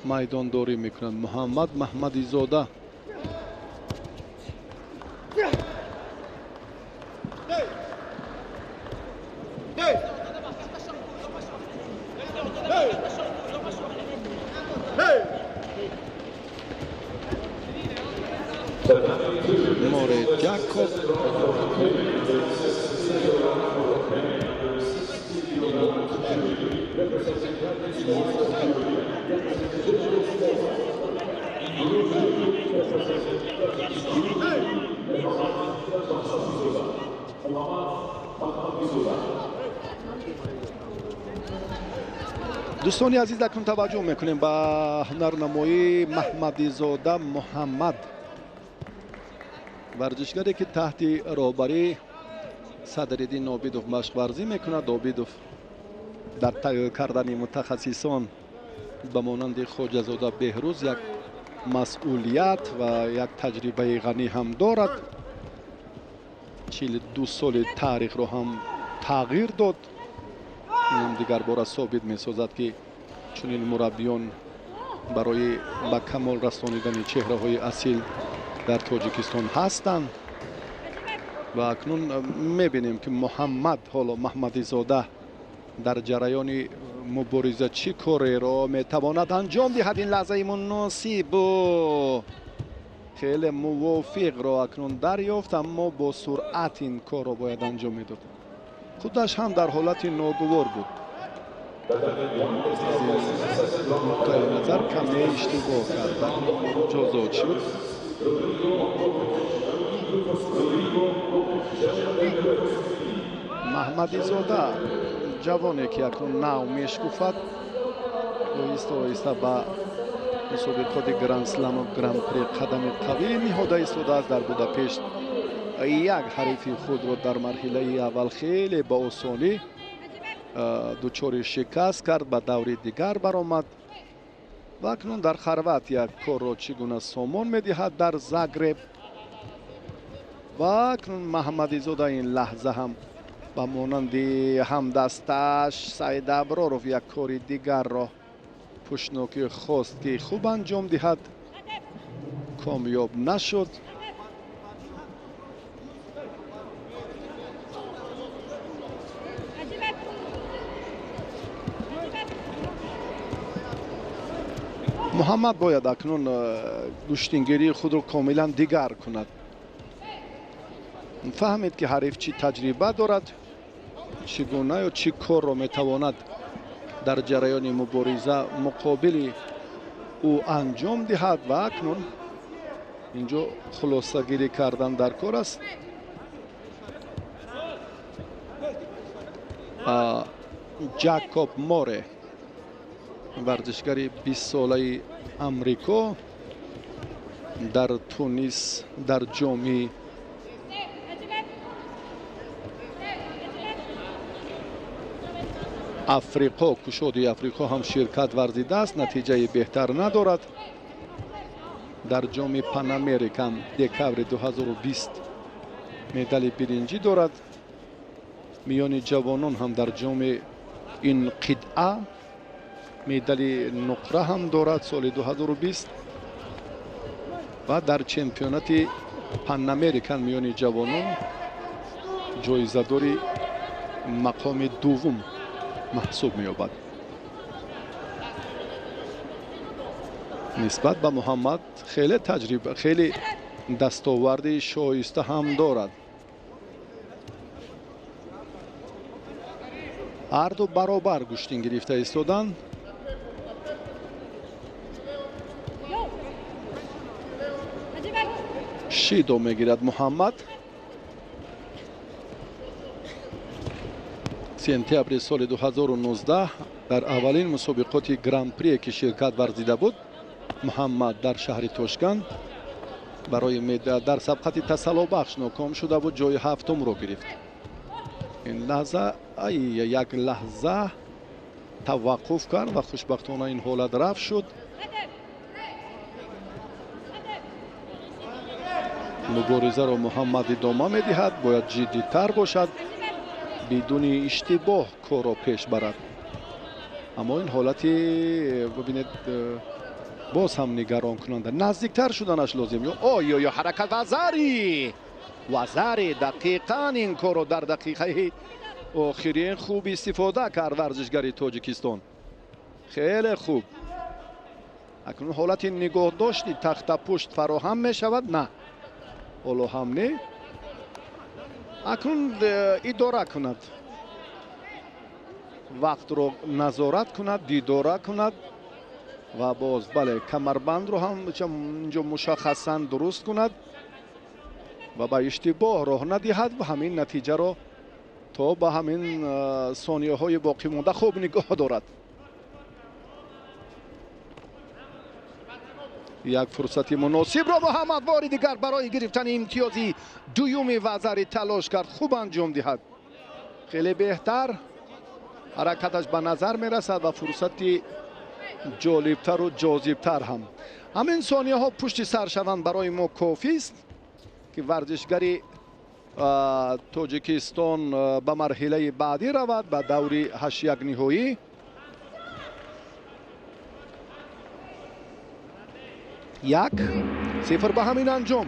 Майдондорӣ мекунад Муҳаммад Маҳмадизода. Море Якоб. Дӯстони азиз, акнун таваҷҷӯҳ мекунем ба ҳунарнамоии Маҳмадизода Муҳаммад, варзишгаре ки таҳти роҳбарии Садриддин Обидов машқварзӣ мекунад. Обидов дар тайёр кардани мутахассисон ба монанди Хоҷазода Беҳрӯз як масъулият ва як таҷрибаи ғанӣ ҳам дорад. 42 соли таърихро ҳам тағйир дод. Инам дигар бора собит месозад, ки чунин мураббиён барои ба камол расонидани чеҳраҳои асил дар Тоҷикистон ҳастанд. Ва акнун мебинем, ки Муҳаммад ҳоло Маҳмадизода дар ҷараёни мубориза чӣ кореро метавонад анҷом диҳад. Ин лаҳзаи муносибу хеле мувофиқро акнун дарёфт, аммо бо суръат ин корро бояд анҷом медод. Худаш ҳам дар ҳолати ногувор буд. Нуқтаи назар каме иштибоҳ кард, муҷозот шуд. Маҳмадизода, ҷавоне ки акнун нав мешкуфад, оҳиста оҳиста ба мусобиқоти гранд-сламу гран-при қадами қавӣ ниҳода истодааст. Дар Будапешт як ҳарифи худро дар марҳилаи аввал хеле ба осонӣ дучори шикаст кард, ба даври дигар баромад ва акнун дар Хорватия корро чӣ гуна сомон медиҳад дар Загреб. Ва акнун Маҳмадизода ин лаҳза ҳам ба монанди ҳамдасташ Саид Аброров як кори дигарро пӯшнокӣ хост, ки хуб анҷом диҳад, комёб нашуд. Муҳаммад бояд акнун гӯштингирии худро комилан дигар кунад. Фаҳмед, ки ҳариф чӣ таҷриба дорад, чӣ гуна ё чӣ корро метавонад дар ҷараёни мубориза муқобили ӯ анҷом диҳад. Ва акнун инҷо хулосагирӣ кардан дар кор аст. Ҷакоб Море, варзишгари 20-солаи Амрико, дар Тунис дар ҷоми Африқо, кушоди Африқо ҳам ширкат варзидааст, натиҷаи беҳтар надорад. Дар ҷоми Панамерикан декабри 2020 медали биринҷӣ дорад. Миёни ҷавонон ҳам дар ҷоми ин қитъа медали нуқра ҳам дорад соли 2020 ва дар чемпионати Панамерикан миёни ҷавонон ҷоизадори мақоми дуввум маҳсуб меёбад. Нисбат ба Муҳаммад хеле таҷриба, хеле дастоварди шоиста ҳам дорад. Ҳарду баробар гӯштин гирифта истоданд. Шидо мегирад Муҳаммад. Сентябри соли 2019 дар аввалин мусобиқоти гран-прие ки ширкат варзида буд, Муҳаммад дар шаҳри Тошканд барои дар сабқати тасаллобахш ноком шуда буд, ҷои ҳафтумро гирифт. Ин лаҳза ай як лаҳза таваққуф кард ва хушбахтона ин ҳолат рафт шуд. Муборизаро Муҳаммад идома медиҳад, бояд ҷиддитар бошад, бидуни иштибоҳ корро пеш барад. Аммо ин ҳолати бибинед, боз ҳам нигаронкунанда, наздиктар шуданаш лозим. Ой ой, ҳаракат вазари, вазари дақиқан ин корро дар дақиқаи охирин хуб истифода кард варзишгари Тоҷикистон. Хеле хуб. Акнун ҳолати нигоҳдошти тахтапушт фароҳам мешавад? На, ҳоло ҳам не. Акнун идора кунад, вақтро назорат кунад, дидора кунад ва боз бале, камарбандро ҳам инҷо мушаххасан дуруст кунад ва ба иштибоҳ роҳ надиҳад ва ҳамин натиҷаро то ба ҳамин сонияҳои боқӣ монда хуб нигоҳ дорад. Як фурсати муносибро Муҳаммад бори дигар барои гирифтани имтиёзи дуюми вазари талош кард, хуб анҷом диҳад. Хеле беҳтар ҳаракаташ ба назар мерасад ва фурсати ҷолибтару ҷозибтар ҳам. Ҳамин сонияҳо пушти сар шаванд барои мо кофист, ки варзишгари Тоҷикистон ба марҳилаи баъдӣ равад, ба даври 8-1 ниҳоӣ. 1-0 ба ҳамин анҷом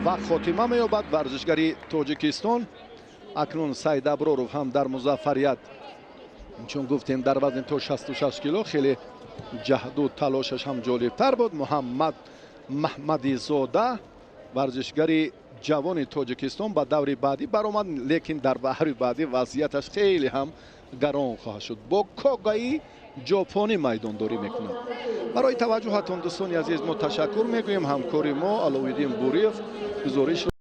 ва хотима меёбад варзишгари Тоҷикистон. Акнун Саид Аброров ҳам дар музаффарият, чун гуфтем, дар вазни то 66 кило хеле ҷаҳду талошаш ҳам ҷолибтар буд. Муҳаммад Маҳмадизода, варзишгари ҷавони Тоҷикистон, ба даври баъдӣ баромад, лекин дар баҳри баъдӣ вазъияташ хеле ҳам гарон хоҳад шуд. Бо когаи ҷопонӣ майдондорӣ мекунад. Барои таваҷҷӯҳатон, дӯстони азиз, мо ташаккур мегӯем. Ҳамкори мо Аловиддин Буриев гузоришро